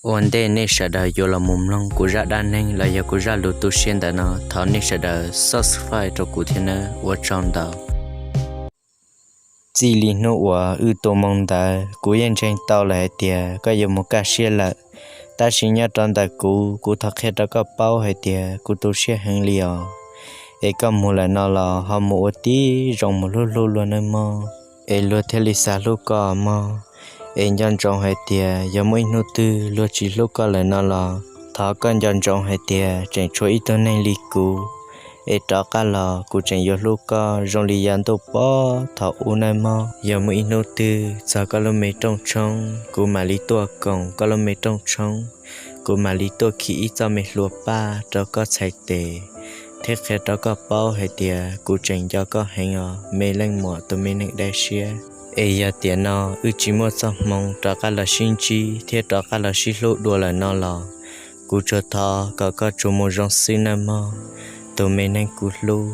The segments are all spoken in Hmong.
Ua ntej nej sawv daws yuav los mus mloog kuv zaj dab neeg los yog kuv zaj lus tu siab ntawm no, thov nej sawv daws subscribe rau kuv thiab nawb, ua tsaug ntau. Txij li hnub uas wb tu moo ntawd kuv yeej ntseeg tau lawm hais tias koj yuav mus kaj siab lawm, tab sis nyob rau ntawm kuv, kuv thov qhia rau koj paub hais tias kuv tu siab heev li os. Es koj mus lawm no los ho mus ua tib zoo mus hlub hlub luag nawb mog, es luag thiaj li xav hlub koj mog. Es nco ntsoov hais tias yog muaj ib hnub twg luag tsis hlub koj lawm no los thov koj nco ntsoov hais tias tseem tshuav ib tug neeg li kuv, es rov qab los kuv tseem yuav hlub koj zoo li yav ntuj pob thaum ub nawb mog. Yog muaj ib hnub twg txog koj lub me rooj tshoob, kuv mam li tuaj koom koj lub me rooj tshoob, kuv mam li tuaj khi ib txoj me hlua paj rau koj txhais tes, thiab qhia rau koj paub hais tias kuv tseem nco koj heev os me leej muam tus me neeg dab siab. Es yog tiam no wb tsis muaj txoj hmoo rov qab los sib ntsib thiab rov qab los sib hlub dua lawm no los kuv tsuas thov kom koj tsuas mus zoo xwb nawb mog, tus me neeg kuv hlub.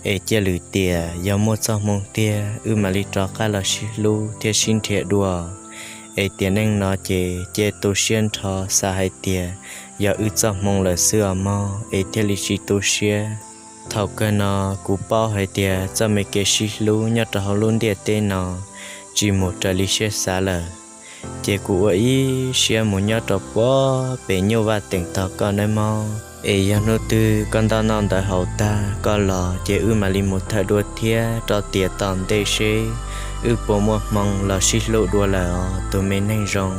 Es cia lwm tiam yog muaj txoj hmoo tiag wb mam li rov qab los sib hlub thiab sib nrhiav dua. Es tiam neej no ces cia tu siab nrho xav hais tias yog wb txoj hmoo lawm xwb os mog, es thiaj li tsis tu siab. Thaum kawg no kuv paub hais tias txoj me kev sib hlub nyob rau hauv lub ntiaj teb no tsis mus raws li siab xav lawm, ces kuv ua ib siab mus nyob rau puag pem nyuj vaj teem tos koj nawb mog. Es yog hnub twg koj ntaj noj ntawv haus tag koj los ces wb mam li mus thawj dua thiab rau tiam tom ntej seb wb puas muaj hmoo los sib hlub dua lawm os tus me neeg zoo.